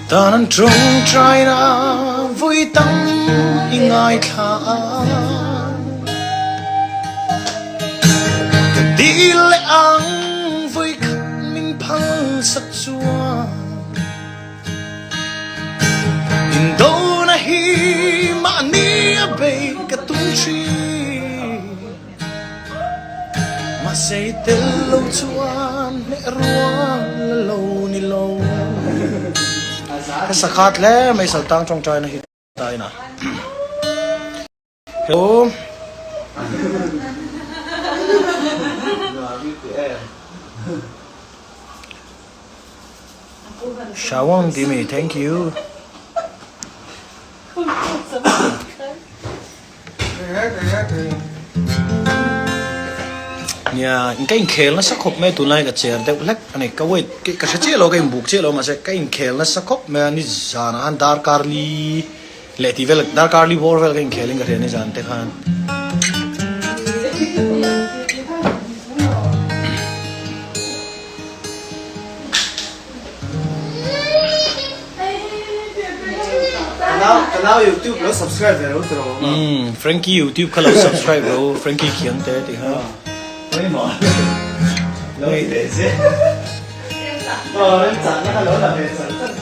Tan an tawngtaina vawi tam i ngaithla a. Ka dil leh ang vawi khat min phalsak chuan Indona hi mahni a bei ka tum thin. Mahse i tel lo chuan hneh rual la lo ni lo. Ka sakhat hle mai Saltang tawngtaina hi taina. Hello. Shawang timi thank you. Nia, ka inkhel nasa khawp mai tunlai ka cher deuh hlek a ni. Ka weight ka hre chiah lo, ka inbuk chiah lo mahse ka inkhel nasa khawp mai a, nizanah khan darkar li leh tih vel darkar li bawr vel ka inkhel in ka hria nizan te khan. Ka nau YouTube lo subscribe ve lo tawh rawh. Umm Frankie YouTube kha lo subscribe ro Frankie khiang te ti kha. Pawimawh lo ti ve che. Aw remchangna kha lo la ve char char.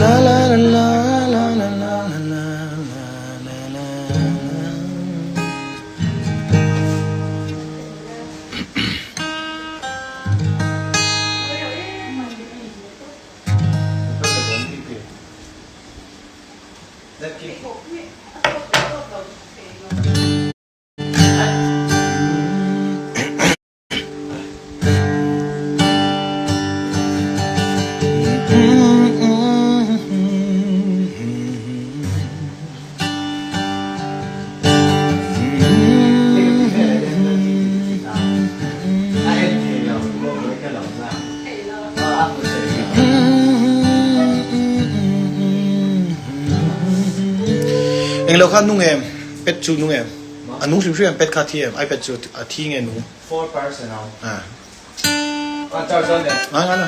La la la la la la la la la la. Englo kha nung em? Pet chu nung em? A nung hrim hrim em? Pet kha thi em? iPad chu a thi nge nung? 4% au. Ah. A charger ne. Ngai ngai lo.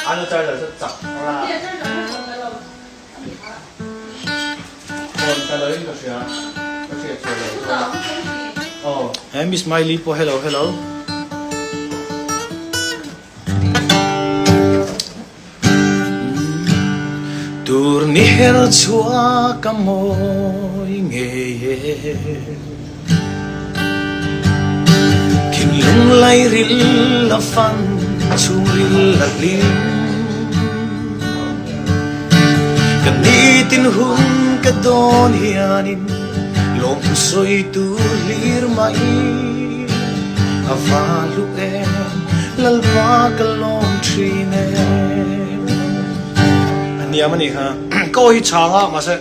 Ano charger chu chak ra. Phone ta lo in ka hria. Ka hria chu lo. Oh. Hey Miss Miley po hello hello. Tur ni her chua ka mawi ngei e. Thinlung lairil a fan chhungril a hlim. Ka nitin hun ka dawn hianin lawmthu sawi tur hlir mai a va hlu em Lalpa ka lawm thin e. A hniam a nih kha. Ka aw hi chhang a mahse.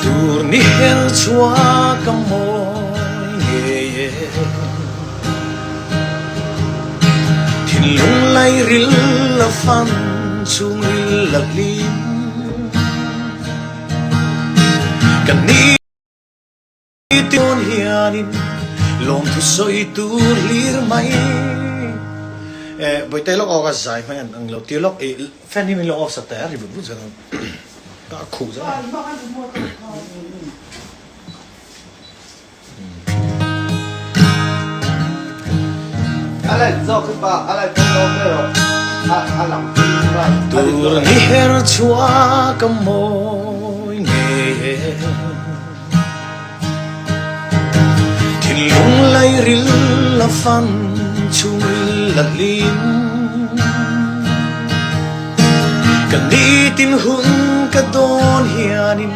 Tur ni her chhuak a mawi ngei e. Thinlung lairil a fan chhungril a hlim. Ka ni. Tun hianin lawmthu sawi tur hlir mai. Eh, Bawihte lawk awk a zai hmai an ang lo tir lawk i fan hi min lo off sak teh a ri vut vut zel ang ka a khuh zel ang. A light zawk hi pa a light kan lo ve rawh a a lang Tur ni her chhuak a mawi ngei e. Thinlung lairil a fan chhungril a hlim. Ka nitin hun ka dawn hianin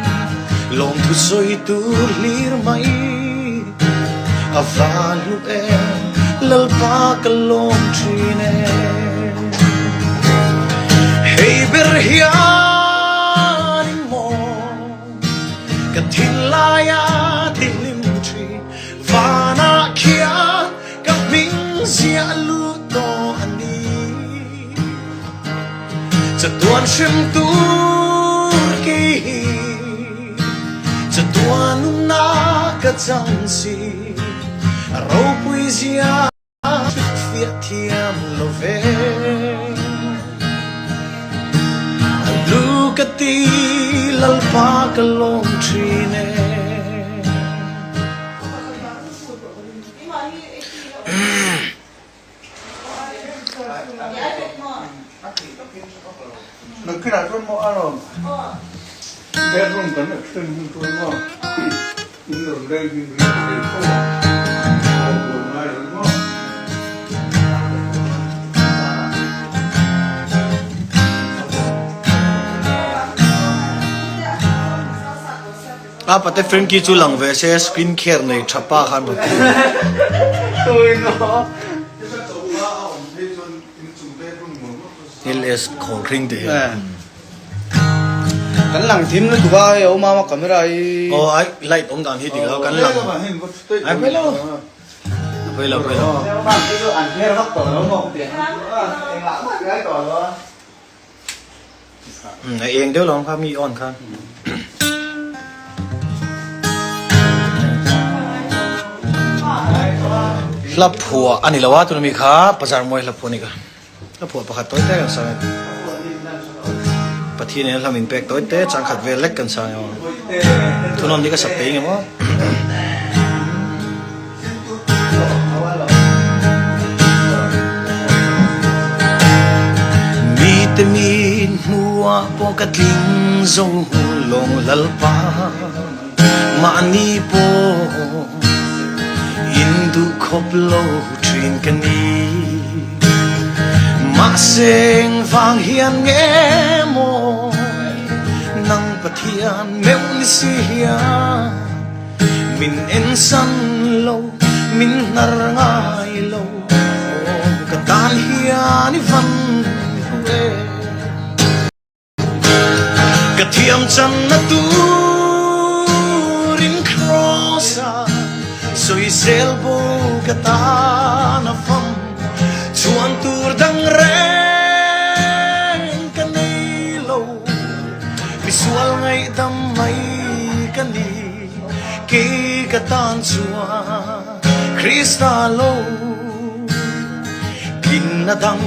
lawmthu sawi tur hlir mai a va hlu em Lalpa ka lawm thin e. Hei ber hianin maw. Ka thinlaia tihlim thin vanah khian ka hming ziah lut tawh a ni. Chatuan hrim tur kei hi. ka chang si, a ropui zia hrilhfiah thiam lo ve. A lu ka ti Lalpa ka lawm thin e. Nakinah chuan maw a rawn bedroom kan extend hun chuan maw in rawn leng hi riak thei fo a, haw buai ngai lo maw. A pate Frankie chu lang ve se screen care nei tha pa khan rawn ti. LS khawl hring te hian. Kan lang thim lutuk a hei awm a camera hi. Aw ai light awm dan hi dik lo kan lang. Ai pawilo. Pawilo pawilo. An her vak tawh lo maw tiang. Engah mah ngai tawh lo a. A eng deuh lo ang kha mi on khan. Hla phuah a ni lo a tuna mi kha bazar mawi hla phuah a ni ka. Hla phuah pakhat tawi te kan sang e. Pathian in a hla min pek tawi te chang khat vel lek kan sang e aw. Thunawn hi ka sap pei nge maw. Mite min hmuah pawh ka tling zo lawng Lalpa mahni pawh in duh khawp lo thin ka ni. Mahse engvang hian nge maw nang Pathian meuh ni si hian Min en san lo, min hnar ngai lo, aw ka tan hian i van hu e. Ka thiam chan na turin Kraws ah sawisel bo ka tan a fam, chhuan tur dang reng ka nei lo. Misual ngaihdam mai ka ni, kei ka tan chuan Krista lo tlinna dang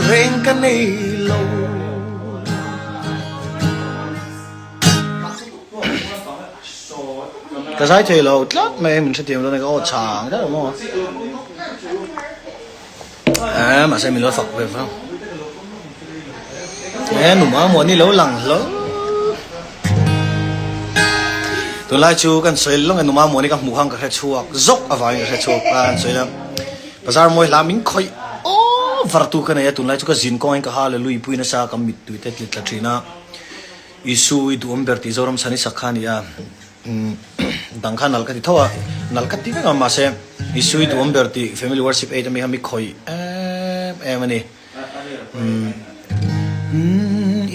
reng ka nei lo. Ka zai thei lo tlat mai, min hrethiam dawn e ka aw chhang deuh maw. Eh, mahse min lo fak ve vang. Eh, numa muan ni lo lang hlo. Tunlai chu kan sawi lawng e numa muan hi ka hmuh hang ka hre chhuak zawk avangin ka hre chhuak a an sawi a. Bazar mawi hla min khawih over tu ka nei a tunlai chu ka zin kawngin ka hallelujah pui nasa ka mittui te tli tla thin a. Isu i duhawm ber tih Zoram chhan i sak kha a ni a. Dang kha nal ka ti tho a, nal ka ti vek a mahse Isui duhawm ber tih Family Worship Aid ami kha mi khawih em em a ni.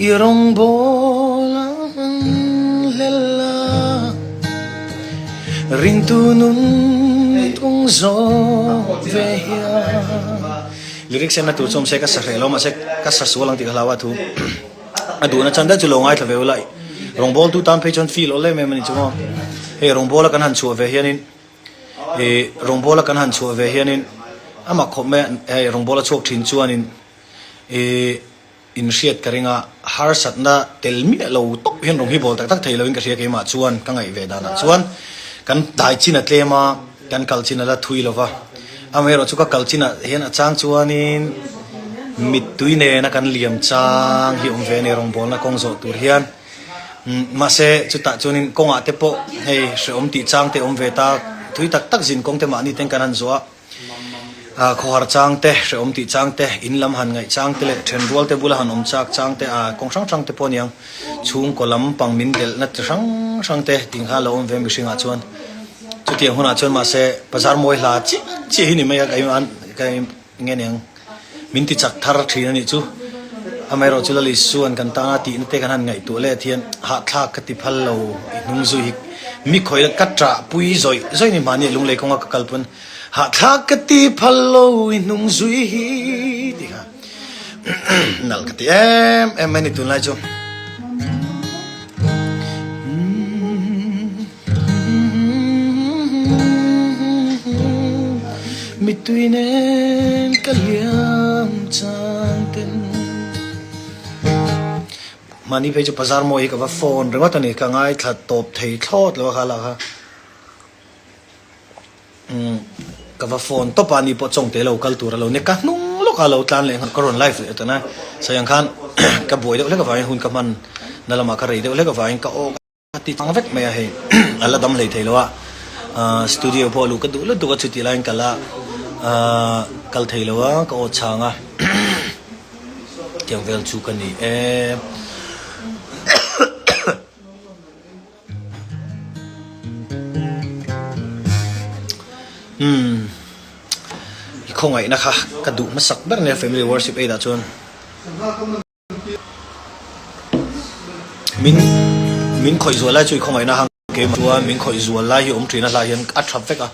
I rawngbawl ang hlel a, ringtu nun tung zawk ve hian. Lyrics en na tur chu awm se ka sa hreh lo mahse ka sa sual ang tih ka hlau a thu. A duhna chan daih chu lo ngaithla ve ula, rawngbawltu tan phei chuan feel awlh em em a ni chu maw. Hei rawngbawla kan han chhuah ve hianin ih rawngbawla kan han chhuah ve hianin amah khawp mai a hei rawngbawla chhuak thin chuanin ih inhriat ka ring a, harsatna tel miah lo tawp hian rawng hi bawl tak tak thei loin ka hria keimah chuan ka ngaih ve danah chuan kan dai chin a tlem a, kan kal chin a la thui lo va, amaherawhchu ka kal chinah hian a chang chuanin. Mittui nena kan liam chang hi awm ve a ni rawngbawlna kawng zawh tur hian. Mahse chutah chuanin kawngah te pawh hei hrehawm tih chang te awm ve ta, thui tak tak zin kawng te mahni ten kan han zawh a, khawhar chang te, hrehawm tih chang te, in lam han ngaih chang te leh thenrual te bula han awm chak chang te, kawng hrang hrang te pawh a niang, chhungkaw lam pang min delhna chi hrang hrang te tih kha a lo awm ve mihringah chuan. Chutiang hunah chuan mahse bazar mawi hla chiah chiah hi ni mai a, ka Nge niang min ti chak thar thin a nih chu. Amaherawh chu Lal Isuan kan tana tihna te kan han ngaihtuah leh thian hahthlak ka ti phal lo i hnung zui hi mi khawih la ka ṭah pui zawih zawih ni mahni lunglei kawnga ka kal pawn hahthlak ka ti phal lo i hnung zui hi tih kha nalh ka ti em em mai ni tunlai chu. Mittui nen ka liam chang ten. Mahni phei chu Bazar mawi hi ka va phone ringawt a ni, ka ngaithla tawp thei thlawt lo a kha lah kha. Umm ka va phone tawp a, ani pawh chawngte lo kal tur a lo ni, ka hnung lawk a lo tlan leh nghal, ka rawn live leh tawh na, sawi ang khan ka buai deuh hlek avangin hun ka hman na lamah ka rei deuh hlek avangin ka aw ka ti chang vek mai a hei a la dam hlei thei lo a, studio pawh luh ka duh lutuk a chutih laiin ka la kal thei lo a, ka aw chhang a tiang vel chu ka ni e. Umm i khawngaihna kha ka duh hmasak ber nia family worship aid ah chuan min min khawih zual lai chu i khawngaihna hang keimah chuan min khawih zual lai hi awm thin a hla hian a tha vek a.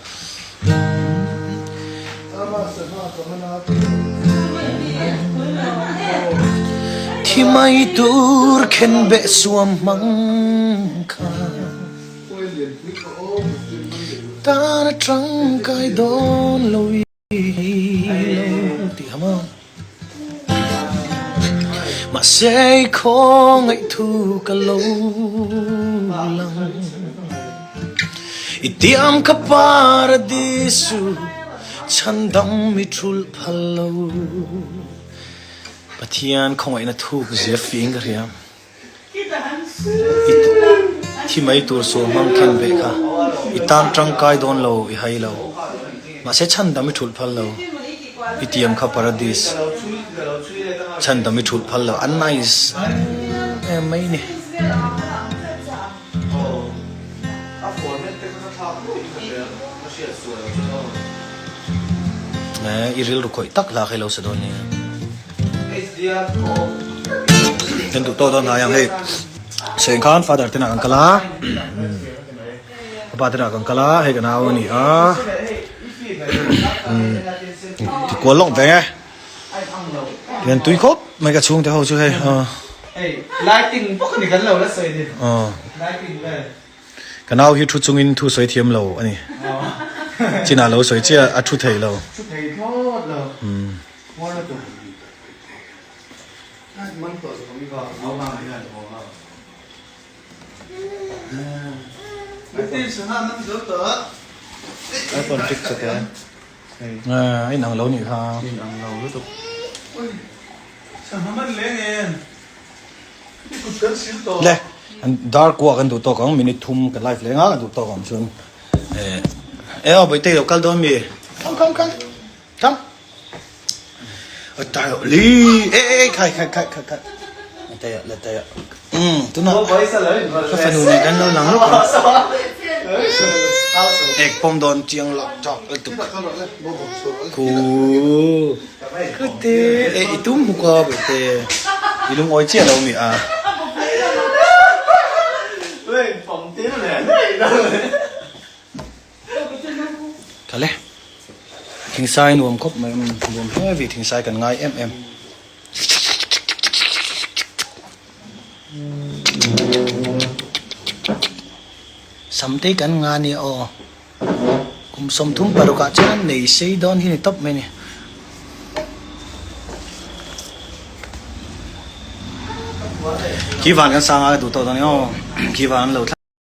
Thi mai tur khen beh suam hmang kha Tan a tangkai dawn lo i lo ti ha maw Mahse i khawngaih thu ka lo lang. I tiam ka paradisu chhandam mi thulh phal lo. Pathian khawngaihna thuk zia fing ka hria. I thi mai tur sual hmang khen ve kha i tan tangkai dawn lo i hai lo. Mahse chhandam i thulh phal lo. I tiam kha paradis chhandam i thulh phal lo. A nice em mai ni. I rilru khawih tak hlak hi lo sa dawn nia. Kan duh tawk dawn hnai ang hei. Seng khan father te nah kan kal a. Papa te nah kan kal a hei ka nau a ni a. Ti kual lawng veng e. Lian tui khawp mai ka chhungte ho chu hei Hei lighting bawk ani kan lo la sawi ni lighting vel. Ka nau hi thu chungin thu sawi thiam lo ani chinah lo sawi chiah a thu thei lo. Thu thei thlawt lo ngawi lutuk. Man tawh zawk mi va au vang hian aw. iPhone trick chak e. A inang lo nih kha. Inang lo lutuk. Le dar kuah kan duh tawk ang minute thum kan live leh nga kan duh tawk ang chuan e aw Bawihtei lo kal dawn mi come come come come tai li e e khai khai khai khai khai tai la tai um tuna ka fanu nen kan lo lang lawk ang ek pawm dawn chiang lak chak lutuk ku kute e i tum huk a bawihte i lungawi chiah lo mi a. Thale thingsai nuam khawp mai nuam heavy thingsai kan ngai em em. Samte kan nga nia aw. Kum 36 ah chuan nei sei dawn hi ni tawp mai a ni. Khi van kan sang a ka duh tawh dawn nia aw. Khi van an lo thla.